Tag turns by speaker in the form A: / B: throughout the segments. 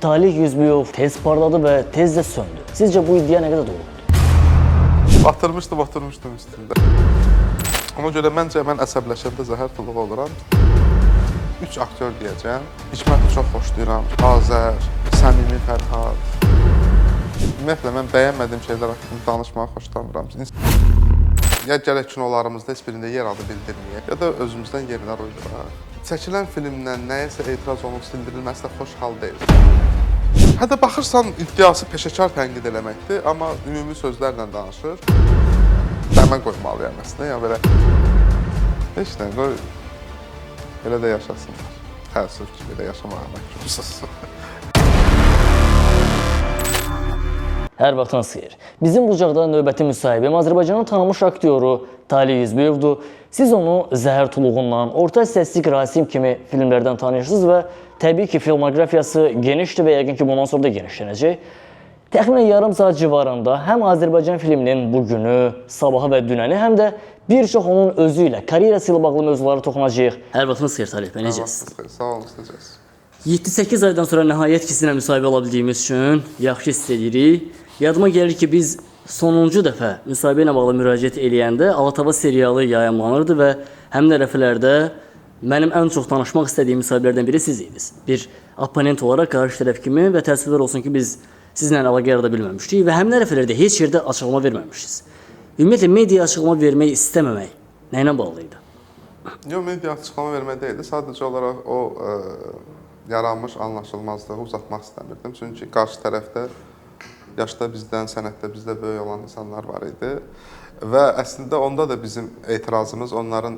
A: Taleh Yuzbiyov tez parladı və tez də söndü. Sizcə bu iddia nə qədər doğrudur?
B: Batırmışdım, oturmuşdum üstündə. Ona görə məncə mən əsəbləşəndə zəhər tuluğu oluram. 3 aktyor deyəcəm. Hikməti çox xoşlayıram. Azər, Səmimi Fərhad. Ümumiyyətlə mən bəyənmədiyim şeylər haqqında danışmağı xoşlamıram. Ya gərək kinolarımızda heç birində yer adı bildirməyək, ya da özümüzdən yerlər uyduraq. Çəkilən filmdən nəyəsə etiraz olunub sildirilməsi də xoş hal deyil. Hətta baxırsan iddiası peşəkar tənqid eləməkdir, amma ümumi sözlərlə danışır. Dəmə qoymalıyam əslində, yəni belə heç nə, qoy elə də yaşasınlar. Təəssüf ki, belə yaşamağa məhkumsuz.
A: Hər vaxtınız xeyir. Bizim bucaqda növbəti müsahibim Azərbaycanın tanınmış aktyoru Taleh Yuzbiyovdur. Siz onu Zəhər Tuluğundan, Orta Səslik Rasim kimi filmlərdən tanıyırsınız və təbii ki, filmoqrafiyası genişdir və yəqin ki, bundan sonra da genişlənəcək. Təxminən yarım saat civarında həm Azərbaycan filminin bugünü, sabahı və dünəni, həm də bir çox onun özü ilə, karyerası ilə bağlı mövzulara toxunacağıq. Hər vaxtınız xeyir Taleh bəy, necəsiniz?
B: Xeyir, sağ olun, necəsiniz?
A: 7-8 aydan sonra nəhayət ki, sizinlə müsahibə ala bildiyimiz üçün yaxşı hiss edirik. Yadıma gəlir ki, biz sonuncu dəfə müsahibə ilə bağlı müraciət eləyəndə Alatava serialı yayımlanırdı və həmin ərəfələrdə mənim ən çox danışmaq istədiyim müsahibələrdən biri siz idiniz. Bir oponent olaraq qarşı tərəf kimi və təəssüflər olsun ki, biz sizinlə əlaqə yarada bilməmişdik və həmin ərəfələrdə heç yerdə açıqlama verməmişdiniz. Ümumiyyətlə, media açıqlama vermək istəməmək nə ilə bağlı idi?
B: Yox, media açıqlama vermək deyildi. Sadəcə olaraq o yaranmış anlaşılmazlığı uzatmaq istəmirdim. Çünki qarşı tərəfdə yaşda bizdən, sənətdə bizdə böyük olan insanlar var idi. Və əslində onda da bizim etirazımız onların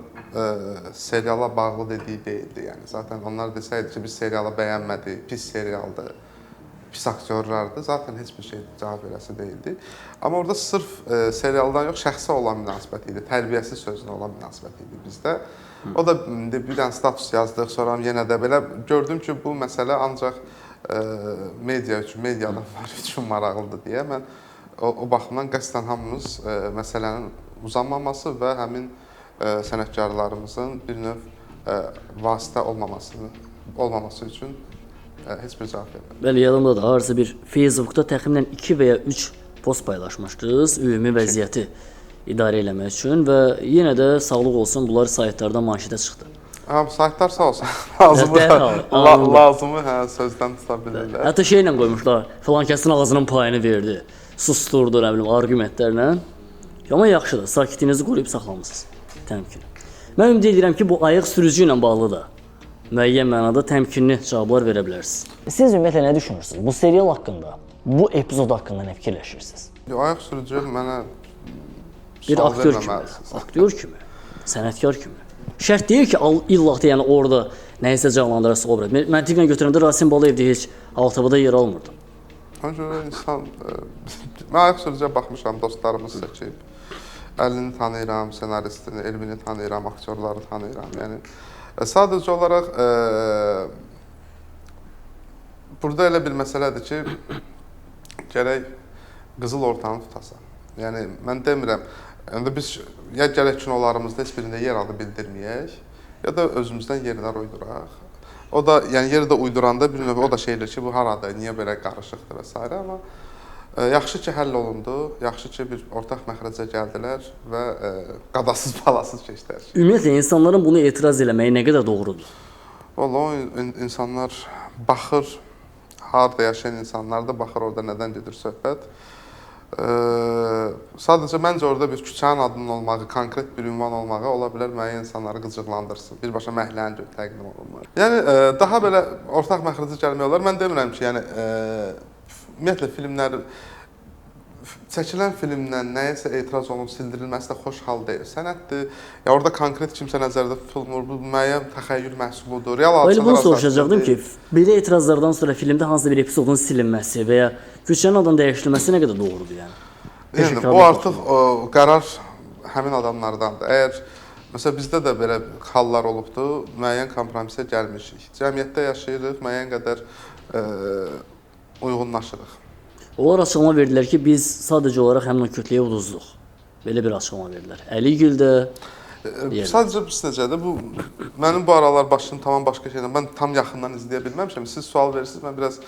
B: seriala bağlı dediyi deyildi. Yəni zaten onlar desəydi ki, biz serialı bəyənmədik, pis serialdır, pis aktyorlardır, zaten heç bir şey cavab verəsi deyildi. Amma orada sırf serialdan yox, şəxsə olan münasibət idi, tərbiyəsiz sözünə olan münasibət idi bizdə. O da indi bir dənə status yazdıq, sonra yenə də belə gördüm ki, bu məsələ ancaq media üçün, media adamları üçün maraqlıdır deyə mən o baxımdan qəsdən hamımız məsələnin uzanmaması və həmin sənətkarlarımızın bir növ vasitə olmaması üçün heç bir cavab vermədim.
A: Bəli, yadımdadır. Hardasa bir Facebookda təxminən 2 və ya 3 post paylaşmışdınız ümumi vəziyyəti idarə eləmək üçün və yenə də sağlıq olsun, bunlar saytlardan manşetə çıxdı.
B: Ha, saytlar sağ olsun. Lazımı hə, sözdən tuta bilirlər.
A: Hətta şeylə qoymuşlar, filan kəsin ağzının payını verdi, susturdu, nə bilim, arqumentlərlə. Amma yaxşıdır, sakitliyinizi qoruyub saxlamısınız, təmkinli. Mən ümid edirəm ki, bu ayıq sürücü ilə bağlı da müəyyən mənada təmkinli cavablar verə bilərsiniz. Siz ümumiyyətlə nə düşünürsünüz? Bu serial haqqında, bu epizod haqqında nə fikirləşirsiniz?
B: Ayıq sürücü mənə
A: bir aktyor kimi, aktyor kimi, sənətkar kimi. Şərt deyil ki, illa da yəni orada nəyisə canlandırası obraz. Məntiqlə götürəndə Rasim Balayev də heç Alatavada yer almırdı.
B: Ona görə insan, mən ayıq sürücüyə baxmışam, dostlarımız seçib. Əlini tanıyıram, senaristini, Elmini tanıyıram, aktyorları tanıyıram. Yəni sadəcə olaraq burada elə bir məsələdir ki, gərək qızıl ortanı tutasan. Yəni mən demirəm, yəni biz ya gərək kinolarımızda heç birində yer adı bildirməyək, ya da özümüzdən yerlər uyduraq. O da, yəni yeri də uyduranda bir növ o da şeydir ki, bu haradır, niyə belə qarışıqdır və s. Amma yaxşı ki, həll olundu, yaxşı ki, bir ortaq məxrəcə gəldilər və qadasız balasız keçdilər.
A: Ümumiyyətlə, insanların bunu etiraz eləməyi nə qədər doğrudur?
B: Vallahi, o insanlar baxır, harada yaşayan insanlar da baxır, orada nədən gedir söhbət. Sadəcə məncə orada bir küçənin adının olmağı, konkret bir ünvan olmağı ola bilər müəyyən insanları qıcıqlandırsın. Birbaşa məhəllənin təqdim olunmağı. Yəni daha belə ortaq məxrəcə gəlmək olar. Mən demirəm ki, yəni ümumiyyətlə filmlər, çəkilən filmdən nəyəsə etiraz olunub sildirilməsi də xoş hal deyil. Sənətdir. Ya orada konkret kimsə nəzərdə tutulmur. Bu müəyyən təxəyyül məhsuludur. Real
A: hadisələr. Elə bunu soruşacaqdım ki, belə etirazlardan sonra filmdə hansısa bir epizodun silinməsi və ya küçənin adının dəyişdirilməsi nə qədər doğrudur yəni?
B: Yəni o artıq o qərar həmin adamlardandır. Əgər məsələn bizdə də belə hallar olubdur, müəyyən kompromisə gəlmişik. Cəmiyyətdə yaşayırıq, müəyyən qədər uyğunlaşırıq.
A: Onlar açıqlama verdilər ki, biz sadəcə olaraq həmin o kütləyə uduzduq. Belə bir açıqlama verdilər. Əligildə.
B: Sadəcə bu necədir? Bu mənim bu aralar başım tamam başqa şeylə. Mən tam yaxından izləyə bilməmişəm. Siz sual verirsiniz, mən biraz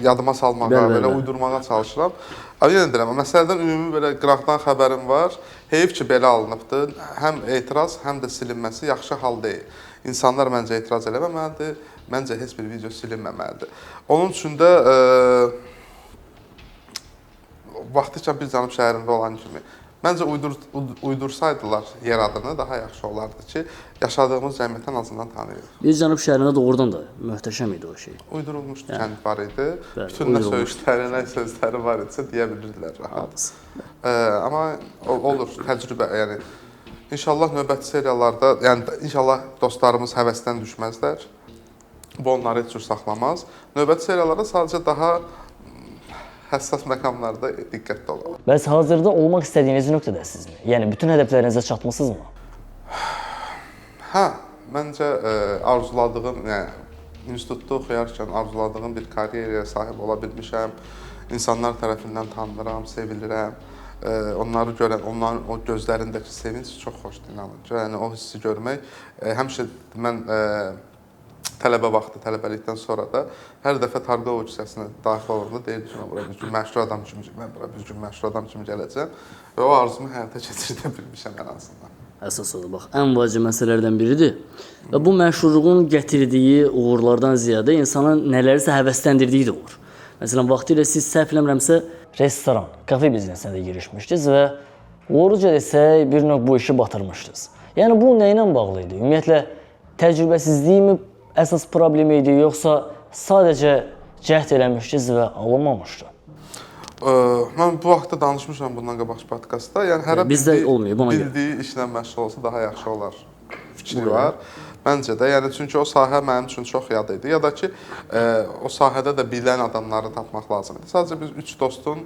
B: yadıma salmağa, belə uydurmağa çalışıram. Amma yenə deyirəm, məsələdən ümumi belə qıraqdan xəbərim var. Heyf ki, belə alınıbdır. Həm etiraz, həm də silinməsi yaxşı hal deyil. İnsanlar məncə etiraz eləməməlidir. Məncə heç bir video silinməməlidir. Onun üçün də vaxtıca bir Cənub şəhərində olan kimi məncə uydursaydılar yer adını daha yaxşı olardı ki, yaşadığımız cəmiyyətən azından tanıyırıq.
A: Bir Cənub şəhərində doğrudan da möhtəşəm idi o şey.
B: Uydurulmuş kənd var idi. Bəli, bütün nə söyüşləri, nə sözləri var idisə deyə bilirdilər rahat. Amma olur təcrübə, yəni inşallah növbəti seriallarda, yəni inşallah dostlarımız həvəsdən düşməzlər. Bu onları heç cür saxlamaz. Növbəti seriallarda sadəcə daha həssas məqamlarda diqqətli olalım.
A: Bəs hazırda olmaq istədiyiniz nöqtədəsinizmi? Yəni bütün hədəflərinizə çatmısınızmı?
B: Hə, məncə arzuladığım, yəni institutda oxuyarkən arzuladığım bir karyeraya sahib ola bilmişəm. İnsanlar tərəfindən tanınıram, sevilirəm. Onları görən, onların o gözlərindəki sevinc çox xoşdur, inanın ki. Yəni o hissi görmək həmişə mən tələbə vaxtı, tələbəlikdən sonra da hər dəfə Targova küçəsinə daxil olanda deyirdim ki, mən bura bir gün məşhur adam kimi, mən bura bir gün məşhur adam kimi gələcəm və o arzumu həyata keçirdə bilmişəm ən azından.
A: Əsas odur, bax, ən vacib məsələlərdən biridir. Və bu məşhurluğun gətirdiyi uğurlardan ziyadə insanı nələrisə həvəsləndirdiyi də olur. Məsələn, vaxtilə siz səhv eləmirəmsə, restoran, kafe biznesinə də girişmişdiniz və uğurluca desək, bir növ bu işi batırmışdınız. Yəni bu nə ilə bağlı idi? Ümumiyyətlə, təcrübəsizliyi mi əsas problemi idi, yoxsa sadəcə cəhd eləmişdiniz və alınmamışdı?
B: Mən bu vaxtda danışmışam bundan qabaqki podkastda. Yəni hərə bildiyi işlə məşğul olsa daha yaxşı olar fikri var. Məncə də, yəni çünki o sahə mənim üçün çox yad idi. Ya da ki, o sahədə də bilən adamları tapmaq lazım idi. Sadəcə biz üç dostun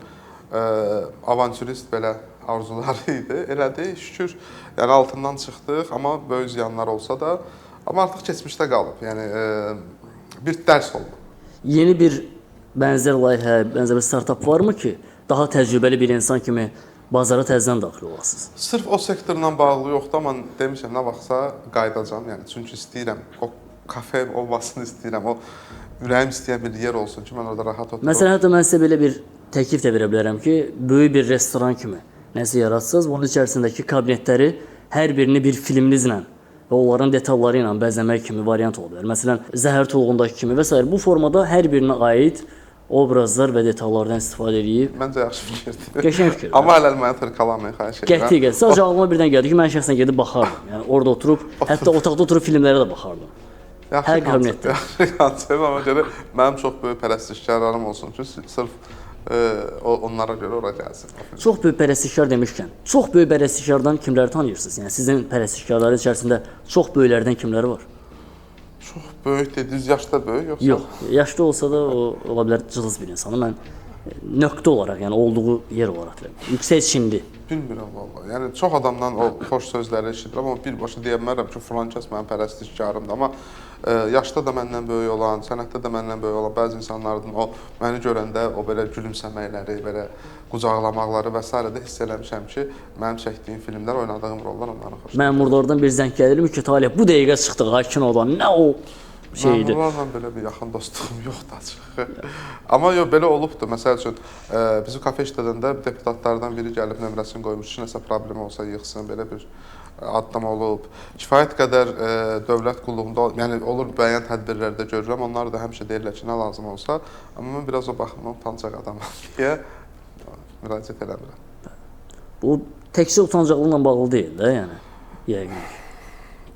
B: avantürist belə arzuları idi. Elədi, şükür. Yəni altından çıxdıq, amma böyük ziyanlar olsa da, amma artıq keçmişdə qalıb. Yəni bir dərs oldu.
A: Yeni bir bənzər layihə, bənzər bir startap varmı ki, daha təcrübəli bir insan kimi bazara təzədən daxil olasınız?
B: Sırf o sektorla bağlı yoxdur, amma demişəm, nə vaxtsa qayıdacam. Yəni çünki istəyirəm, o kafe olmasını istəyirəm, o ürəyim istəyən bir yer olsun ki, mən orada rahat oturum.
A: Məsələn, hətta mən sizə belə bir təklif də verə bilərəm ki, böyük bir restoran kimi nəsə yaratsınız, bunun içərisindəki kabinetləri hər birini bir filminizlə və onların detalları ilə bəzəmək kimi variant ola bilər. Məsələn, Zəhər Tuluğundakı kimi və s. Bu formada hər birinə aid obrazlar və detallardan istifadə edib.
B: Məncə yaxşı fikirdir.
A: Qəşəng fikirdir.
B: Amma hələ məni tırkalamayın, xahiş edirəm.
A: Qəti, qəti. Sadəcə ağlıma birdən gəldi ki, mən şəxsən gedib baxardım. Yəni orada oturub, hətta otaqda oturub filmlərə də baxardım.
B: Yaxşı
A: hər kabinetdə.
B: Yaxşı konsept, amma görə mənim çox böyük pərəstişkarlarım olsun ki, sırf onlara görə ora gəlsin.
A: Çox böyük pərəstişkar demişkən, çox böyük pərəstişkardan kimləri tanıyırsınız? Yəni sizin pərəstişkarları içərisində çox böyüklərdən kimləri var?
B: Çox böyük dediniz, yaşda böyük yoxsa?
A: Yox, yaşda olsa da o ola bilər cılız bir insanı. Mən nöqtə olaraq, yəni olduğu yer olaraq deyirəm. Yüksək çinli.
B: Bilmirəm vallahi. Yəni çox adamdan o xoş sözləri eşidirəm, amma birbaşa deyə bilmərəm ki, filan kəs mənim pərəstişkarımdır. Amma yaşda da məndən böyük olan, sənətdə də məndən böyük olan bəzi insanlardan o məni görəndə o belə gülümsəməkləri, belə qucaqlamaqları və s. də hiss eləmişəm ki, mənim çəkdiyim filmlər, oynadığım rollar onların xoşuna.
A: Məmurlardan bir zəng gəlirmi ki, Talih bu dəqiqə çıxdıq ha kinodan, nə o şey idi?
B: Məmurlarla belə bir yaxın dostluğum yoxdur açığı. Amma yox, belə olubdur. Məsəl üçün, bizi kafe işlədəndə deputatlardan biri gəlib nömrəsini qoymuş ki, nəsə problemi olsa yığsın, belə bir addım olub. Kifayət qədər dövlət qulluğunda, yəni olur müəyyən tədbirlərdə görürəm, onlar da həmişə deyirlər ki, nə lazım olsa, amma mən biraz o baxımdan utancaq adamam deyə müraciət eləmirəm.
A: Bu təkcə utancaqlıqla bağlı deyil də, yəni yəqin ki.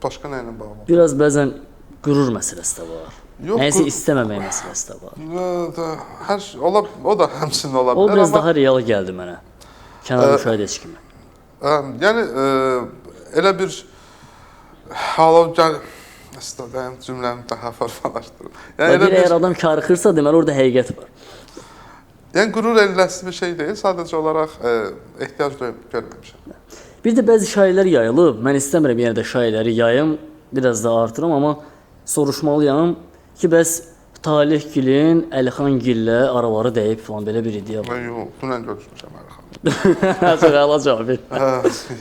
B: Başqa nə ilə bağlı?
A: Biraz bəzən qürur məsələsi də var.
B: Yox,
A: nəyisə istəməmək məsələsi də var.
B: Hər şey, o da həmçinin ola bilər.
A: O biraz daha real gəldi mənə. Kənar müşahidəçi kimi.
B: Yəni elə bir hala gəl, əslində cümləmi daha formalaşdırım.
A: Yəni elə bir əgər adam karıxırsa, deməli orada həqiqət var.
B: Yəni qürur eləsi bir şey deyil, sadəcə olaraq ehtiyac görməmişəm.
A: Bir də bəzi şayələr yayılıb. Mən istəmirəm yenə də şayələri yayım, biraz da artırım, amma soruşmalıyam ki, bəs Talihgilin Əlixangillə araları dəyib falan belə bir idea var.
B: Yox, dünən görüşmüşəm Əlixanla.
A: Çox əla cavab verdin.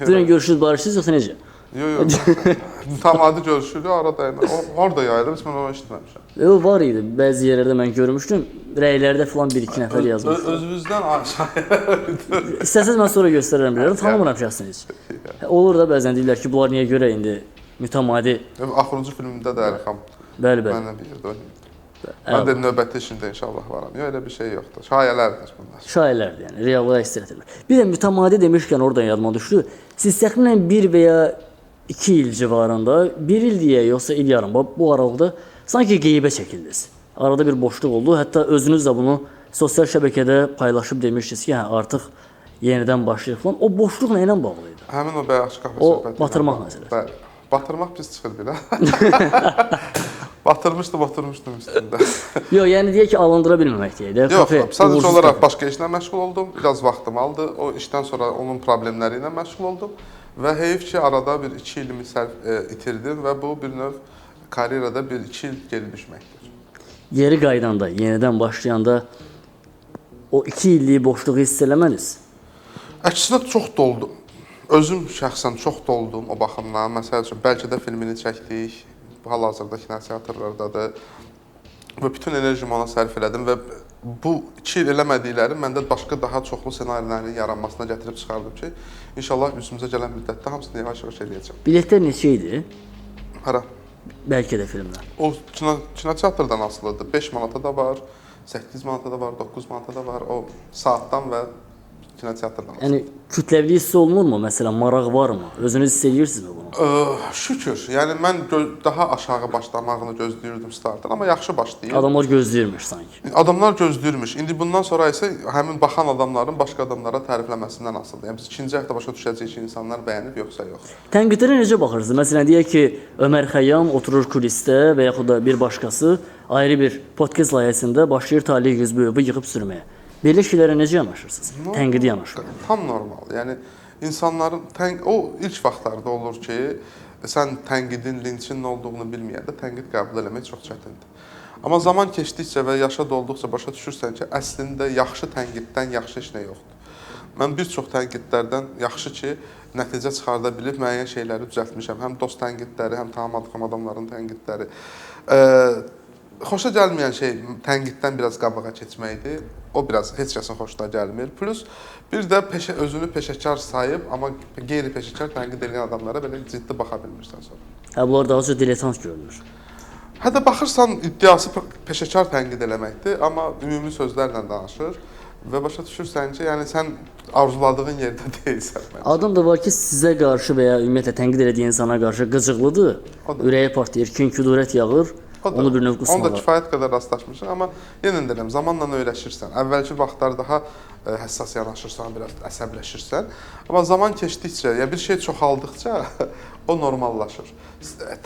A: Dünən görüşünüz, barışdınız yoxsa necə?
B: Yox, yox. Mütəmadi görüşürük, ara dəymə. O harda yayılır, heç mən onu eşitməmişəm.
A: Yox, var idi. Bəzi yerlərdə mən görmüşdüm. Rəylərdə falan bir-iki nəfər yazmışdı.
B: Özünüzdən aşağı.
A: İstəsəniz mən sonra göstərərəm bilərəm. Tanımıram şəxsən heç. Olur da bəzən deyirlər ki, bunlar niyə görə indi mütəmadi.
B: Axırıncı filmdə də Əlixan.
A: Bəli, bəli.
B: Mənlə bir yerdə oynayır. Mən də növbəti işimdə inşallah varam. Yox, elə bir şey yoxdur. Şayələrdir bunlar.
A: Şayələrdir, yəni reallığa əks etmir. Bir də mütəmadi demişkən oradan yadıma düşdü. Siz təxminən 1 və ya 2 il civarında, 1 il deyə yoxsa il yarım, bu aralıqda sanki qeybə çəkildiniz. Arada bir boşluq oldu. Hətta özünüz də bunu sosial şəbəkədə paylaşıb demişdiniz ki, hə, artıq yenidən başlayır falan. O boşluq nə ilə bağlı idi?
B: Həmin o bayaqki kafe
A: söhbəti. O batırmaq məsələsi.
B: Bəli. Batırmaq pis çıxır bir də. Batırmışdım, oturmuşdum üstündə.
A: Yox, yəni deyək ki, alındıra bilməmək deyək də.
B: Yox, sadəcə olaraq başqa işlə məşğul oldum. Biraz vaxtım aldı. O işdən sonra onun problemləri ilə məşğul oldum. Və heyf ki, arada bir 2 ilimi sərf itirdim və bu bir növ karyerada bir 2 il geri düşməkdir.
A: Geri qayıdanda, yenidən başlayanda o 2 illik boşluğu hiss eləməniz?
B: Əksinə çox doldum. Özüm şəxsən çox doldum o baxımdan. Məsəl üçün, bəlkə də filmini çəkdik. Hal-hazırda kinoteatrlardadır və bütün enerjimi ona sərf elədim və bu 2 il eləmədiklərim məndə başqa daha çoxlu ssenarilərin yaranmasına gətirib çıxardım ki, inşallah üstümüzə gələn müddətdə hamısını yavaş-yavaş eləyəcəm.
A: Biletlər neçə idi?
B: Hara?
A: Bəlkə də filmlər.
B: O kinoteatrdan asılıdır. 5 manata da var, 8 manata da var, 9 manata da var. O saatdan və kinoteatrdan asılıdır.
A: Yəni kütləvilik hiss olunurmu? Məsələn, maraq varmı? Özünüz hiss eləyirsinizmi bunu?
B: Şükür. Yəni mən daha aşağı başlamağını gözləyirdim startdan, amma yaxşı başlayır.
A: Adamlar gözləyirmiş sanki.
B: Adamlar gözləyirmiş. İndi bundan sonra isə həmin baxan adamların başqa adamlara tərifləməsindən asılıdır. Yəni biz ikinci həftə başa düşəcəyik ki, insanlar bəyənib yoxsa yox.
A: Tənqidlərə necə baxırsınız? Məsələn, deyək ki, Ömər Xəyyam oturur kulisdə və yaxud da bir başqası ayrı bir podkast layihəsində başlayır Taleh Yüzbəyovu yığıb sürməyə. Belə şeylərə necə yanaşırsınız? Tənqidi yanaşma.
B: Tam normal. Yəni insanların o ilk vaxtlarda olur ki, sən tənqidin, linçin nə olduğunu bilməyəndə tənqid qəbul eləmək çox çətindir. Amma zaman keçdikcə və yaşa dolduqca başa düşürsən ki, əslində yaxşı tənqiddən yaxşı heç nə yoxdur. Mən bir çox tənqidlərdən yaxşı ki, nəticə çıxarda bilib müəyyən şeyləri düzəltmişəm. Həm dost tənqidləri, həm tanımadığım adamların tənqidləri. Xoşa gəlməyən şey tənqiddən biraz qabağa keçməkdir. O biraz heç kəsin xoşuna gəlmir. Plus bir də özünü peşəkar sayıb, amma qeyri-peşəkar tənqid edən adamlara belə ciddi baxa bilmirsən sonra.
A: Hə, bunlar daha çox diletant görünür.
B: Hətta baxırsan iddiası peşəkar tənqid eləməkdir, amma ümumi sözlərlə danışır və başa düşürsən ki, yəni sən arzuladığın yerdə deyilsən. Məncə.
A: Adam da var ki, sizə qarşı və ya ümumiyyətlə tənqid elədiyi insana qarşı qıcıqlıdır, ürəyi partlayır, kin-kudurət yağır. Onu bir növ qısmalar.
B: Onda kifayət qədər rastlaşmışıq, amma yenə deyirəm, zamanla öyrəşirsən. Əvvəlki vaxtlar daha həssas yanaşırsan, biraz əsəbləşirsən. Amma zaman keçdikcə, ya bir şey çoxaldıqca o normallaşır.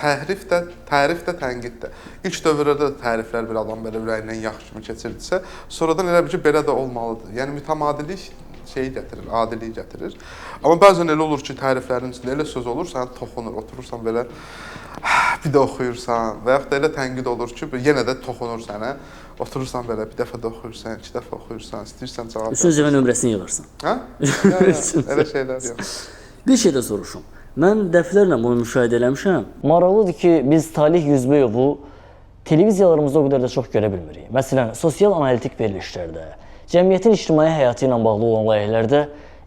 B: Tərif də, tənqid də. İlk dövrlərdə də təriflər bir adam belə ürəyindən yağ kimi keçirdisə, sonradan elə bil ki, belə də olmalıdır. Yəni mütəmadilik şeyi gətirir, adiliyi gətirir. Amma bəzən elə olur ki, təriflərin içində elə söz olur, sənə toxunur, oturursan belə, bir də oxuyursan və yaxud da elə tənqid olur ki, yenə də toxunur sənə. Oturursan belə, bir dəfə də oxuyursan, iki dəfə oxuyursan, istəyirsən cavab.
A: Üçüncü dəfə nömrəsini yığırsan.
B: Hə? Elə şeylər yox.
A: Bir şey də soruşum. Mən dəfələrlə bunu müşahidə eləmişəm. Maraqlıdır ki, biz Taleh Yüzbəyovu televiziyalarımızda o qədər də çox görə bilmirik. Məsələn, sosial analitik verilişlərdə, cəmiyyətin ictimai həyatı ilə bağlı olan layihələrdə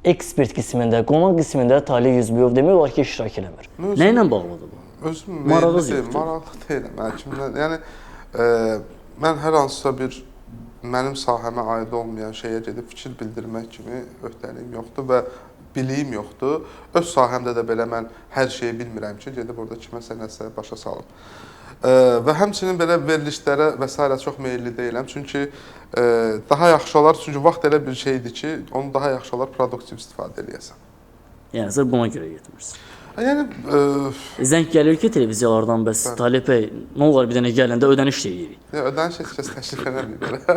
A: ekspert qismində, qonaq qismində Taleh Yüzbəyov demək olar ki, iştirak eləmir. Nə ilə bağlıdır bu?
B: Özüm maraqlı deyiləm. Yəni, mən hər hansısa bir mənim sahəmə aid olmayan şeyə gedib fikir bildirmək kimi öhdəliyim yoxdur və biliyim yoxdur. Öz sahəmdə də belə mən hər şeyi bilmirəm ki, gedib orada kiməsə nəsə başa salım. Və həmçinin belə verilişlərə və s. çox meyilli deyiləm. Çünki daha yaxşı olar, çünki vaxt elə bir şeydir ki, onu daha yaxşı olar produktiv istifadə eləyəsən.
A: Yəni, sırf buna görə getmirsin.
B: Yəni
A: zəng gəlir ki, televiziyalardan bəs Taleh bəy, nə olar bir dənə gələndə ödəniş də eləyirik.
B: Yox, ödəniş heç kəs təklif eləmir belə.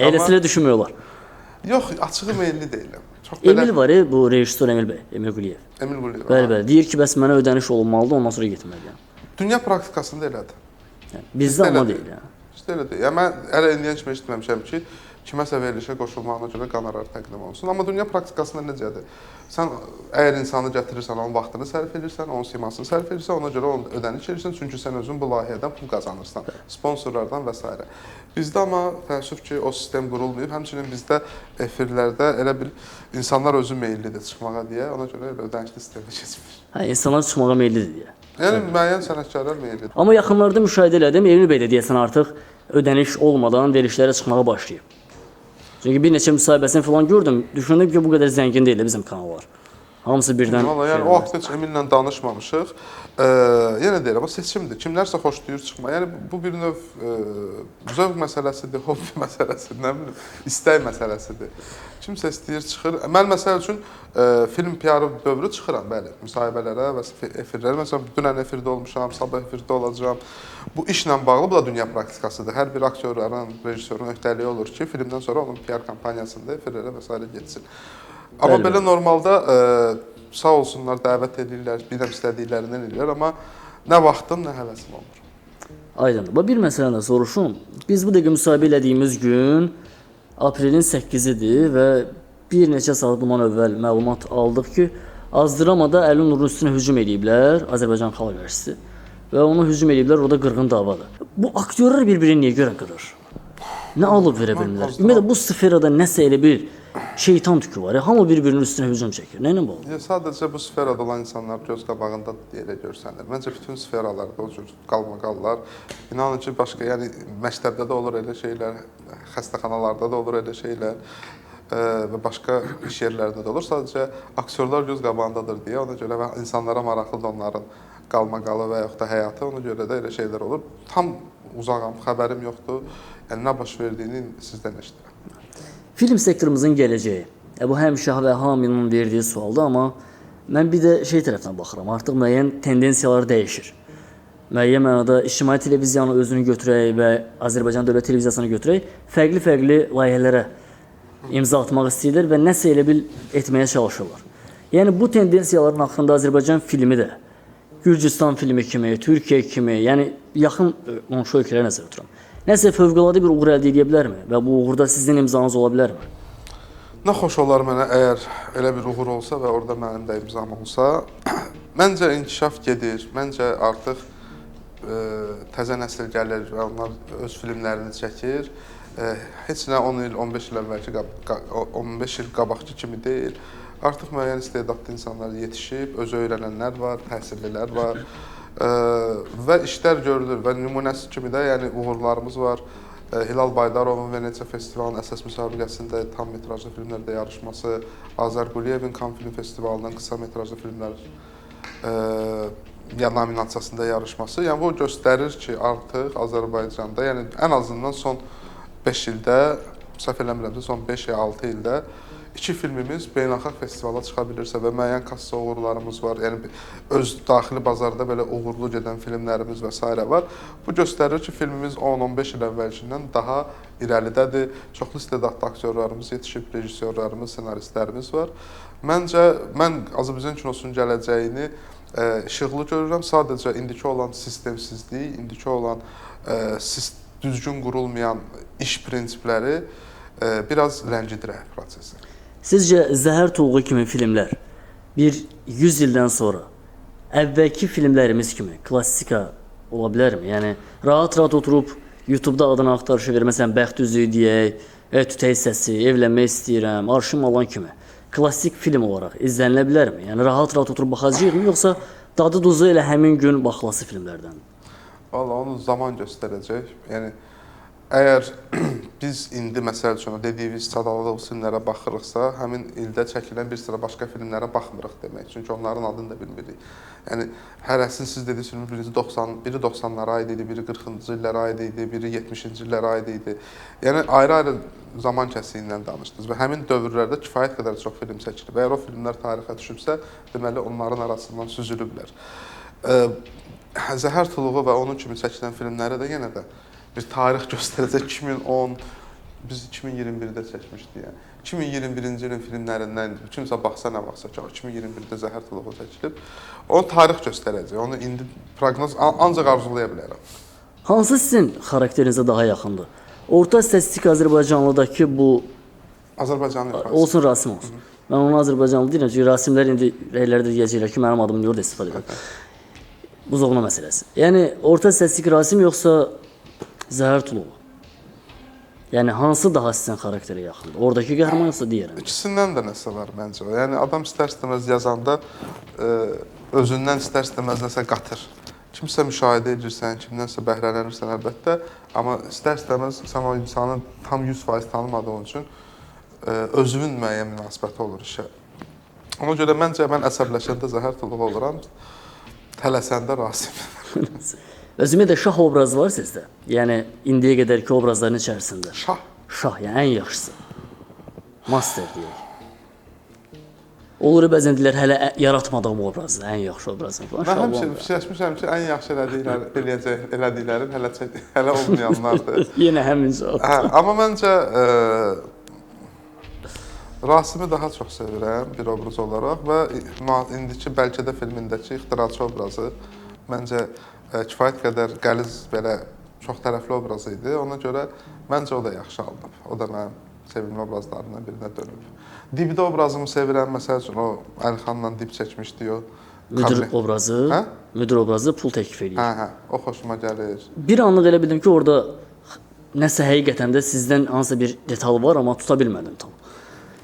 A: Eləsinə düşünmək olar.
B: Yox, açığı meyilli deyiləm. Çox
A: belə... Emil var, bu rejissor Emil bəy, Emil Quliyev.
B: Emil Quliyev.
A: Bəli, bəli. Deyir ki, bəs mənə ödəniş olunmalıdır, ondan sonra getməliyəm.
B: Dünya praktikasında elədir.
A: Yəni, bizdə amma deyil, yəni.
B: Bizdə elə deyil. Yəni mən hələ indiyə kimi eşitməmişəm ki, kiməsə verilişə qoşulmağına görə qonorar təqdim olunsun. Amma dünya praktikasında necədir? Sən əgər insanı gətirirsən, onun vaxtını sərf edirsən, onun simasını sərf edirsən, ona görə onu ödəniş edirsən, çünki sən özün bu layihədən pul qazanırsan, sponsorlardan və s. Bizdə amma təəssüf ki, o sistem qurulmayıb. Həmçinin bizdə efirlərdə elə bil insanlar özü meyillidir çıxmağa deyə, ona görə elə ödənişli sistemə keçmir.
A: Hə, insanlar çıxmağa meyillidir deyə.
B: Yəni müəyyən sənətkarlar meyillidir.
A: Amma yaxınlarda müşahidə elədim, Elmir bəy də deyəsən artıq ödəniş olmadan verilişlərə çıxmağa başlayıb. Çünki bir neçə müsahibəsini falan gördüm, düşündüm ki, bu qədər zəngin deyil bizim kanallar. Hamısı birdən.
B: Vallahi yəni o haqda heç Emillə danışmamışıq. Yenə deyirəm, o seçimdir. Kimlərsə xoşlayır çıxmaq. Yəni bu bir növ zövq məsələsidir, hobbi məsələsidir, nə bilim, istək məsələsidir. Kimsə istəyir çıxır. Mən məsəl üçün film PR dövrü çıxıram, bəli, müsahibələrə və efirlərə. Məsələn, dünən efirdə olmuşam, sabah efirdə olacağam. Bu işlə bağlı, bu da dünya praktikasıdır. Hər bir aktyorların, rejissorun öhdəliyi olur ki, filmdən sonra onun PR kampaniyasında efirlərə və s. getsin. Amma
A: Bəli.
B: Belə normalda sağ olsunlar, dəvət edirlər, bilirəm istədiklərindən edirlər, amma nə vaxtım, nə həvəsim olmur.
A: Aydındır. Bax, bir məsələni də soruşum. Biz bu dəqiqə müsahibə elədiyimiz gün aprelin 8-idir və bir neçə saat bundan əvvəl məlumat aldıq ki, Azdramada Əli Nurun üstünə hücum eləyiblər, Azərbaycan Xalq Artisti və onu hücum eləyiblər, orada qırğın davadır. Bu aktyorlar bir-birini niyə görə qırır? Nə alıb verə bilmirlər? Ümumiyyətlə bu sferada nəsə elə bir şeytan tükü var. Hamı bir-birinin üstünə hücum çəkir. Nə ilə bağlı?
B: Ya, sadəcə bu sferada olan insanlar göz qabağında elə görsənir. Məncə bütün sferalarda o cür qalmaqallar. İnanın ki, başqa, yəni məktəbdə də olur elə şeylər, xəstəxanalarda da olur elə şeylər və başqa iş yerlərində də olur. Sadəcə aktyorlar göz qabağındadır deyə ona görə və insanlara maraqlıdır onların qalmaqalı və yaxud da həyatı, ona görə də elə şeylər olur. Tam uzağam, xəbərim yoxdur. Yəni nə baş verdiyini sizdən eşidirəm.
A: Film sektorumuzun gələcəyi. Bu həmişə və hamının verdiyi sualdır, amma mən bir də şey tərəfdən baxıram. Artıq müəyyən tendensiyalar dəyişir. Müəyyən mənada ictimai televiziyanı özünü götürək və Azərbaycan Dövlət Televiziyasını götürək, fərqli-fərqli layihələrə imza atmaq istəyirlər və nəsə elə bil etməyə çalışırlar. Yəni bu tendensiyaların haqqında Azərbaycan filmi də Gürcüstan filmi kimi, Türkiyə kimi, yəni yaxın qonşu ölkələrə nəzərdə tuturam. Nəsə fövqəladə bir uğur əldə edə bilərmi və bu uğurda sizin imzanız ola bilərmi?
B: Nə xoş olar mənə əgər elə bir uğur olsa və orada mənim də imzam olsa. Məncə inkişaf gedir. Məncə artıq təzə nəsil gəlir və onlar öz filmlərini çəkir. Heç nə 10 il, 15 il əvvəlki, 15 il qabaqki kimi deyil. Artıq müəyyən istedadlı insanlar yetişib, özü öyrənənlər var, təhsillilər var və işlər görülür və nümunəsi kimi də yəni uğurlarımız var. Hilal Baydarovun Venesiya festivalının əsas müsabiqəsində tam metrajlı filmlərdə yarışması, Azər Quliyevin Cannes Film Festivalının qısa metrajlı filmlər nominasiyasında yarışması. Yəni bu göstərir ki, artıq Azərbaycanda, yəni ən azından son 5 ildə, səhv eləmirəmsə son 5 ya 6 ildə 2 filmimiz beynəlxalq festivala çıxa bilirsə və müəyyən kassa uğurlarımız var, yəni öz daxili bazarda belə uğurlu gedən filmlərimiz və s. var. Bu göstərir ki, filmimiz 10-15 il əvvəlkindən daha irəlidədir. Çoxlu istedadlı aktyorlarımız yetişib, rejissorlarımız, ssenaristlərimiz var. Məncə, mən Azərbaycan kinosunun gələcəyini işıqlı görürəm. Sadəcə indiki olan sistemsizlik, indiki olan düzgün qurulmayan iş prinsipləri biraz ləngidir prosesi.
A: Sizcə Zəhər Tuluğu kimi filmlər bir 100 ildən sonra əvvəlki filmlərimiz kimi klassika ola bilərmi? Yəni rahat-rahat oturub YouTube-da adını axtarışı ver, məsələn Bəxt üzüyü deyək, Tütək səsi, Evlənmək istəyirəm, Arşın Malan kimi klassik film olaraq izlənilə bilərmi? Yəni rahat-rahat oturub baxacağıq mı, yoxsa dadı duzu elə həmin gün baxılası filmlərdən?
B: Vallahi onu zaman göstərəcək. Yəni əgər biz indi məsəl üçün dediyimiz sadaladığımız filmlərə baxırıqsa, həmin ildə çəkilən bir sıra başqa filmlərə baxmırıq demək. Çünki onların adını da bilmirik. Yəni hərəsinin siz dediyiniz filmin biri 90, biri 90-lara aid idi, biri 40-cı illərə aid idi, biri 70-ci illərə aid idi. Yəni ayrı-ayrı zaman kəsiyindən danışdınız və həmin dövrlərdə kifayət qədər çox film çəkilib. Əgər o filmlər tarixə düşübsə, deməli onların arasından süzülüblər. Zəhər Tuluğu və onun kimi çəkilən filmlərə də yenə də bir tarix göstərəcək. 2010, biz 2021-də çəkmişdik. Yəni 2021-ci ilin filmlərindən kimsə baxsa nə baxsa ki, 2021-də Zəhər Tuluğu çəkilib. O tarix göstərəcək. Onu indi proqnoz ancaq arzulaya bilərəm.
A: Hansı sizin xarakterinizə daha yaxındır? Orta statistik Azərbaycanlıdakı bu
B: Azərbaycanlı ifadəsi.
A: olsun Rasim olsun. Mən onu Azərbaycanlı deyirəm, çünki Rasimlər indi rəylərdə deyəcəklər ki, mənim adımı niyə orada istifadə edir. Buzovna məsələsi. Yəni orta statistik Rasim yoxsa Zəhər Tulova? Yəni hansı daha sizin xarakterə yaxındır? Oradakı qəhrəman yoxsa digəri?
B: İkisindən də nəsə var məncə. Yəni adam istər-istəməz yazanda özündən istər-istəməz nəsə qatır. Kimsə müşahidə edirsən, kimdənsə bəhrələnirsən əlbəttə, amma istər-istəməz sən o insanı tam 100% tanımadığın üçün özünün müəyyən münasibəti olur işə. Ona görə məncə mən əsəbləşəndə Zəhər Tulova oluram, tələsəndə Rasim.
A: Özümə də şah obrazı var sizdə. Yəni indiyə qədərki obrazların içərisində.
B: Şah.
A: Şah, yəni ən yaxşısı. Master deyək. Olur bəzən deyirlər hələ yaratmadığım obrazı, ən yaxşı obrazım falan.
B: Mən həmişə fikirləşmişəm ki, ən yaxşı elədiklərim hələ olmayanlardır.
A: Yenə həmin cavab.
B: Hə, amma məncə Rasimi daha çox sevirəm bir obraz olaraq və indiki bəlkə də filmindəki ixtiraçı obrazı məncə kifayət qədər qəliz belə çox tərəfli obraz idi. Ona görə məncə o da yaxşı alınıb. O da mənim sevimli obrazlarından birinə dönüb. Dibdə obrazımı sevirəm. Məsəl üçün o Əlixanla dib çəkmişdi o.
A: Müdir obrazı,
B: hə?
A: Müdir obrazı pul təklif eləyir.
B: Hə, hə. O xoşuma gəlir.
A: Bir anlıq elə bildim ki, orada nəsə həqiqətən də sizdən hansısa bir detal var, amma tuta bilmədim tam.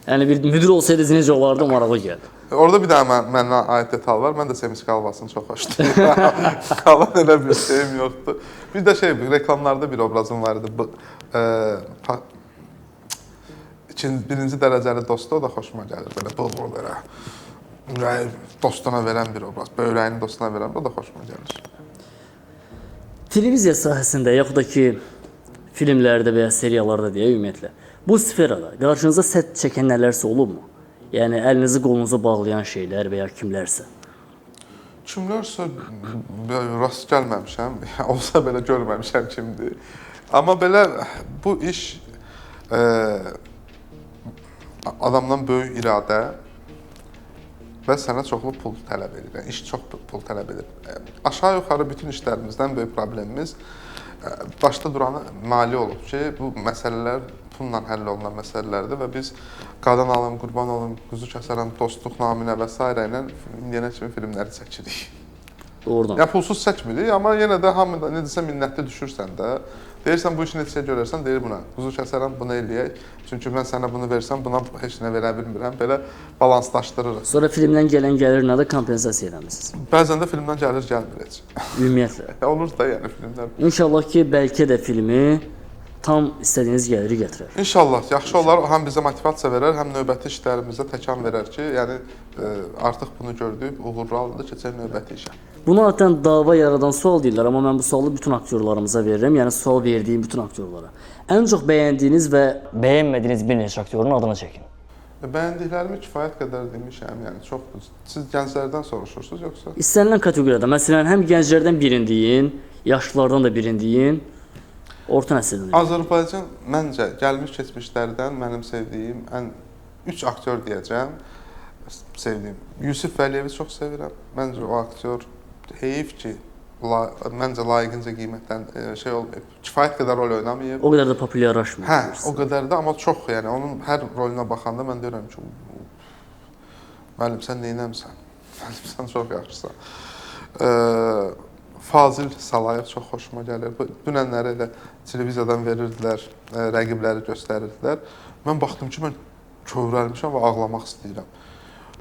A: Yəni bir müdir olsaydı necə olardı, maraqlı gəldi.
B: Orada bir dənə mənə aid detal var. Mən də Semisk alvasını çox xoşlayıram. Qalan elə bir şeyim yoxdur. Bir də şey, reklamlarda bir obrazım var idi. Bu, birinci dərəcəli dostu, o da xoşuma gəlir. Belə bol-bol belə ürəyi dostuna verən bir obraz, böyrəyini dostuna verən, o da xoşuma gəlir.
A: Televiziya sahəsində yaxud da ki, filmlərdə və ya seriallarda deyə ümumiyyətlə, bu sferada qarşınıza sədd çəkən nələrsə olubmu? Yəni əlinizi qolunuzu bağlayan şeylər və ya kimlərsə?
B: Kimlərsə rast gəlməmişəm, olsa belə görməmişəm kimdir. Amma belə bu iş adamdan böyük iradə və sənə çoxlu pul tələb edir. Yəni, iş çox pul tələb edir. Aşağı-yuxarı bütün işlərimizdən böyük problemimiz başda duranı mali olub ki, bu məsələlər pulla həll olunan məsələlərdir və biz qadan alım, qurban olum, quzu kəsərəm, dostluq naminə və s. ilə indiyənə kimi filmləri çəkirik.
A: Doğrudan.
B: Yəni pulsuz çəkmirik, amma yenə də hamı da necəsə minnətli düşürsən də. Deyirsən bu işi neçəyə görərsən, deyir buna. Quzu kəsərəm, bunu eləyək. Çünki mən sənə bunu versəm, buna heç nə verə bilmirəm. Belə balanslaşdırırıq.
A: Sonra filmdən gələn gəlirlə də kompensasiya eləmisiniz.
B: Bəzən də filmdən gəlir gəlmir heç.
A: Ümumiyyətlə.
B: Olur da yəni filmlər.
A: İnşallah ki, bəlkə də filmi tam istədiyiniz gəliri gətirər.
B: İnşallah. Yaxşı olar, həm bizə motivasiya verər, həm növbəti işlərimizə təkan verər ki, yəni artıq bunu gördük, uğurlu alındı, keçək növbəti işə.
A: Buna adətən dava yaradan sual deyirlər, amma mən bu sualı bütün aktyorlarımıza verirəm, yəni sual verdiyim bütün aktyorlara. Ən çox bəyəndiyiniz və bəyənmədiyiniz bir neçə aktyorun adını çəkin.
B: Bəyəndiklərimi kifayət qədər demişəm, yəni çoxdur. Siz gənclərdən soruşursunuz yoxsa?
A: İstənilən kateqoriyada, məsələn, həm gənclərdən birini deyin, yaşlılardan da birini deyin, orta nəsildən.
B: Azərbaycan məncə gəlmiş keçmişlərdən mənim sevdiyim ən 3 aktyor deyəcəm. Sevdiyim. Yusif Vəliyevi çox sevirəm. Məncə o aktyor heyif ki, məncə layiqincə qiymətdən şey olmayıb. Kifayət qədər rol oynamayıb.
A: O qədər də populyarlaşmayıb.
B: Hə, o qədər də, amma çox, yəni onun hər roluna baxanda mən deyirəm ki, müəllim sən neynəmsən? Müəllim sən çox yaxşısan. Fazil Salayev çox xoşuma gəlir. Dünənləri elə televiziyadan verirdilər, rəqibləri göstərirdilər. Mən baxdım ki, mən kövrəlmişəm və ağlamaq istəyirəm.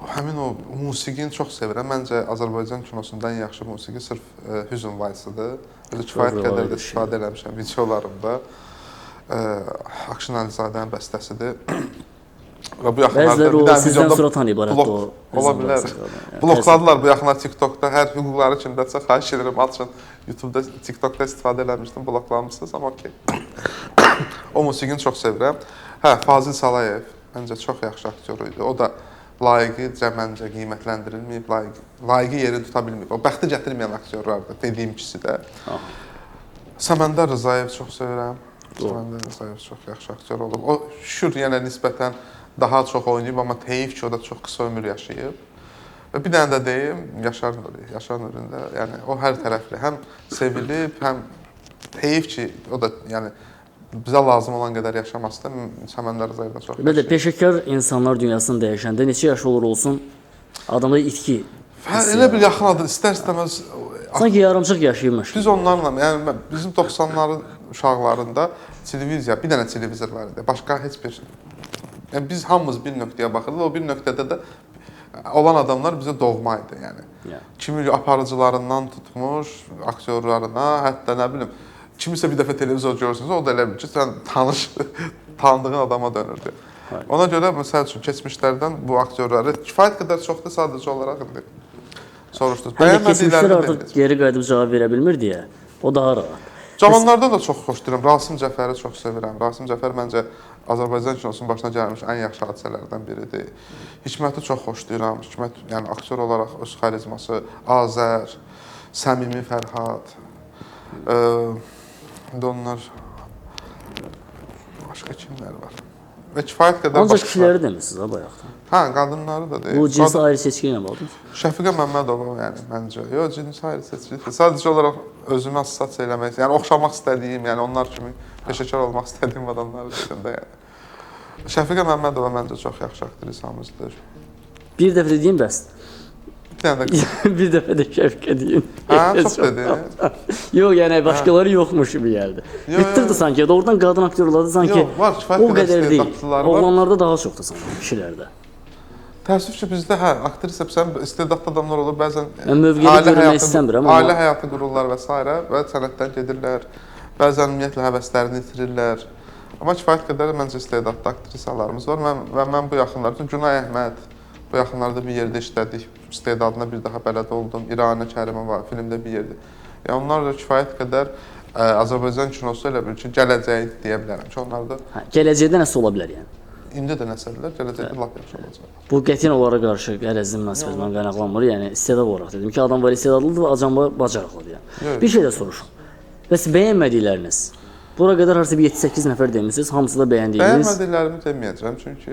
B: Həmin o musiqini çox sevirəm. Məncə Azərbaycan kinosunda ən yaxşı musiqi sırf Hüzün Valsıdır. Özü kifayət qədər də istifadə eləmişəm videolarımda. Akşin Alizadənin bəstəsidir. Və bu yaxınlarda
A: bir dənə sizdən sonra tanıyıblar hətta o.
B: Ola bilər. Blokladılar bu yaxınlar TikTokda. Hər hüquqları kimdəsə xahiş edirəm açın. YouTube'da, TikTokda istifadə eləmişdim, bloklanmışsınız, amma okey. O musiqini çox sevirəm. Hə, Fazil Salayev məncə çox yaxşı aktyor idi. O da layiqicə məncə qiymətləndirilməyib, layiqi yerini tuta bilməyib. O bəxti gətirməyən aktyorlardır, dediyim ikisi də. Aha. Səməndər Rızayev çox sevirəm. Səməndər Rızayev çox yaxşı aktyor olub. O şükür yenə nisbətən daha çox oynayıb, amma heyif ki, o da çox qısa ömür yaşayıb. Və bir dənə də deyim, Yaşar Nuri. Yaşar Nurinin də, yəni o hər tərəfli, həm sevilib, həm Heyif ki, o da yəni bizə lazım olan qədər yaşaması da Çəmən Rəzayev də çox.
A: Belə peşəkar insanlar dünyasını dəyişəndə neçə yaş olur olsun adamda itki.
B: Hə, elə bir yaxın adı istər-istəməz
A: sanki yarımçıq yaşayırmış.
B: Biz onlarla, yəni bizim 90-ların uşaqlarında televiziya, bir dənə televizor var idi. Başqa heç bir. Yəni biz hamımız bir nöqtəyə baxırdıq. O bir nöqtədə də olan adamlar bizə doğma idi, yəni. Yeah. Kimi aparıcılarından tutmuş, aktyorlarına, hətta nə bilim, kimisə bir dəfə televizor görürsünüz, o da elə bil ki, sən tanış, tanıdığın adama dönürdü. Hayır. Ona görə məsəl üçün keçmişlərdən bu aktyorları kifayət qədər çoxdur, sadəcə olaraq indi soruşdunuz.
A: Bəyənmədiklərini artıq geri qayıdıb cavab verə bilmir deyə, o daha rahat.
B: Cavanlardan da çox xoşlayıram. Rasim Cəfəri çox sevirəm. Rasim Cəfər məncə Azərbaycan kinosunun başına gəlmiş ən yaxşı hadisələrdən biridir. Hikməti çox xoşlayıram. Hikmət, yəni aktyor olaraq öz xarizması, Azər, Səmimi Fərhad. İndi onlar başqa kimlər var? Və kifayət qədər
A: ancaq kişiləri demisiniz ha bayaqdan.
B: Hə, qadınları da deyil.
A: Bu cinsi ayrı seçki ilə bağlı.
B: Şəfiqə Məmmədova, yəni məncə. Yox, cinsi ayrı seçki. Sadəcə olaraq özümü assosiasiya eləmək, yəni oxşamaq istədiyim, yəni onlar kimi peşəkar olmaq istədiyim adamları dedim də yəni. Şəfiqə Məmmədova məncə çox yaxşı aktrisamızdır.
A: Bir dəfə dediyim bəs.
B: Bir dənə də
A: bir dəfə də Şəfiqə deyim.
B: Hə, çox dedi.
A: Yox, yəni başqaları yoxmuş kimi gəldi. Bitdirdi sanki. Doğrudan qadın aktyorlarda sanki
B: yox, var,
A: o qədər deyil. Oğlanlarda daha çoxdur sanki, kişilərdə.
B: Təəssüf ki, bizdə hə, aktrisa sən istedadlı adamlar olur, bəzən
A: ailə həyatı, istəmirəm, amma
B: ailə həyatı qururlar və s. və sənətdən gedirlər. Bəzən ümumiyyətlə həvəslərini itirirlər. Amma kifayət qədər məncə istedadlı aktrisalarımız var. Mən bu yaxınlarda Günay Əhməd, bu yaxınlarda bir yerdə işlədik, istedadına bir daha bələd oldum. İranə Kərimova filmdə bir yerdə. Yəni onlar da kifayət qədər Azərbaycan kinosu elə bil ki, gələcəyi deyə bilərəm ki, onlar da
A: hə, gələcəkdə nəsə ola bilər yəni.
B: İndi də nəsədirlər, gələcəkdə lap yaxşı olacaq.
A: Bu qətiyyən onlara qarşı qərəzli münasibətdən qaynaqlanmır. Yəni istedad olaraq dedim ki, adam var istedadlıdır, adam var bacarıqlıdır yəni.
B: Yox.
A: Bir şey də soruşum. Bəs bəyənmədikləriniz? Bura qədər harasa bir 7-8 nəfər demisiniz, hamısı da bəyəndiyiniz.
B: Bəyənmədiklərimi deməyəcəm, çünki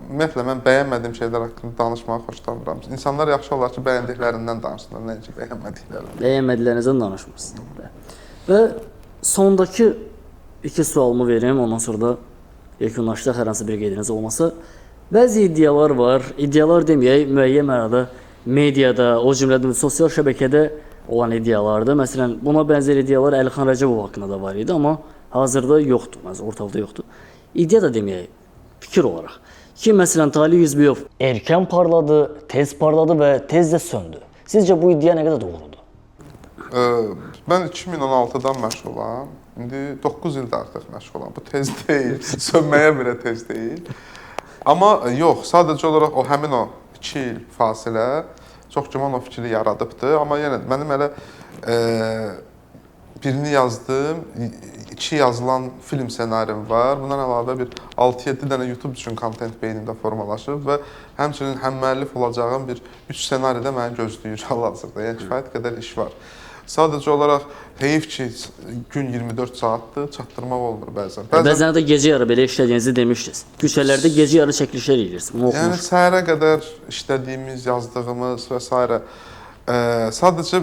B: ümumiyyətlə mən bəyənmədiyim şeylər haqqında danışmağı xoşlamıram. İnsanlar yaxşı olar ki, bəyəndiklərindən danışsınlar, nəinki bəyənmədiklərindən.
A: Bəyənmədiklərinizdən danışmırsınız. Və sondakı iki sualımı verim, ondan sonra da yekunlaşdıq, hər hansı bir qeydiniz olmasa. Bəzi iddialar var, iddialar deməyək, müəyyən mənada mediada, o cümlədən sosial şəbəkədə olan iddialardır. Məsələn, buna bənzər iddialar Əlixan Rəcəbov haqqında da var idi, amma hazırda yoxdur, məsələn, ortalıqda yoxdur. İddia da deməyək, fikir olaraq ki, məsələn, Talih Yüzbəyov erkən parladı, tez parladı və tez də söndü. Sizcə bu iddia nə qədər doğrudur?
B: Mən 2016-dan məşğulam. İndi 9 ildir artıq məşğulam. Bu tez deyil, sönməyə belə tez deyil. Amma yox, sadəcə olaraq o həmin o 2 il fasilə çox güman o fikri yaradıbdır. Amma yenə mənim elə birini yazdım, 2 yazılan film ssenarim var. Bundan əlavə bir 6-7 dənə YouTube üçün kontent beynimdə formalaşıb və həmçinin həm müəllif olacağım bir 3 ssenari də məni gözləyir hal-hazırda. Yəni kifayət qədər iş var. Sadəcə olaraq heyif ki, gün 24 saatdır, çatdırmaq olmur bəzən.
A: Bəzən də gecə yarı belə işlədiyinizi demişdiniz. Küçələrdə gecə yarı çəkilişlər edirsiniz. Bunu
B: yəni səhərə qədər işlədiyimiz, yazdığımız və s. Sadəcə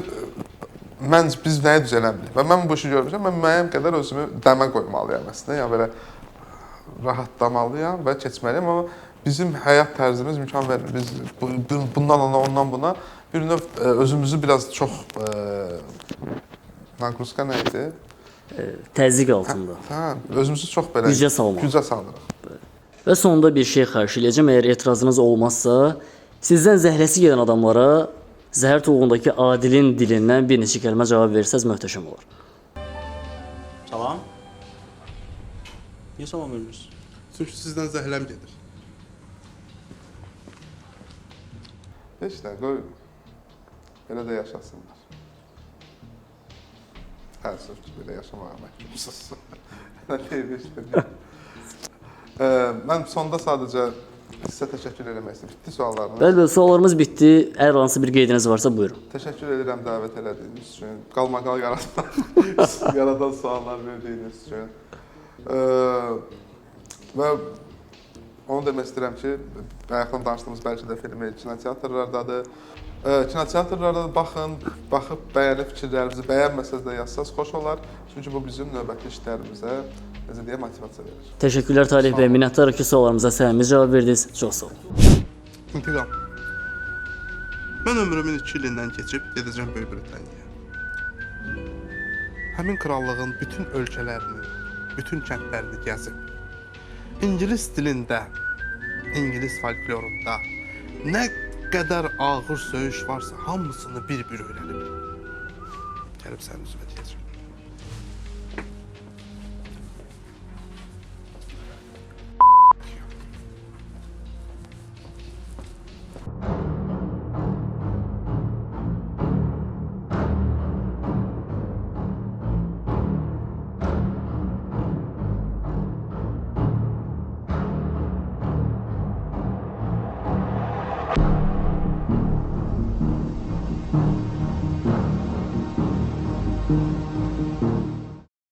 B: biz nəyi düzələmirik? Və mən bu işi görmüşəm, mən müəyyən qədər özümü dəmə qoymalıyam əslində. Yəni belə rahatlamalıyam və keçməliyəm, amma bizim həyat tərzimiz imkan vermir. Biz bundan ona, ondan buna bir növ özümüzü biraz çox naqruska nə idi?
A: Təzyiq altında.
B: Hə, özümüzü çox belə
A: gücə salmaq.
B: Gücə salırıq.
A: Və sonda bir şey xahiş eləyəcəm, əgər etirazınız olmazsa, sizdən zəhləsi gedən adamlara zəhər toğundakı Adilin dilindən bir neçə kəlmə cavab versəz möhtəşəm olar.
C: Salam. Niyə salam vermirsiniz?
B: Çünki sizdən zəhləm gedir. Heç nə, qoy belə də yaşasınlar. Təəssüf ki, belə yaşamağa məhkumsuz. Nə deyim, heç nə. Mən sonda sadəcə sizə təşəkkür eləmək istəyirəm. Bitdi suallarınız?
A: Bəli, bəli, suallarımız bitdi. Əgər hansı bir qeydiniz varsa, buyurun.
B: Təşəkkür edirəm dəvət elədiyiniz üçün, qalmaqal yaradan suallar verdiyiniz üçün. Və Onu demək istəyirəm ki, bayaqdan danışdığımız bəlkə də filmi kinoteatrlardadır. Kinoteatrlarda da baxın, baxıb bəyənib fikirlərinizi bəyənməsəz də yazsaz xoş olar. Çünki bu bizim növbəti işlərimizə necə deyək, motivasiya verir.
A: Təşəkkürlər Taleh bəy, minnətdarıq ki, suallarımıza səmimi cavab verdiniz. Çox sağ olun.
B: İntiqam. Mən ömrümün 2 ilindən keçib gedəcəm Böyük Britaniyaya. Həmin krallığın bütün ölkələrini, bütün kəndlərini gəzib, ingilis dilində, ingilis folklorunda nə qədər ağır söyüş varsa hamısını bir-bir öyrənib. Gəlib sənin üzünə deyəcəm.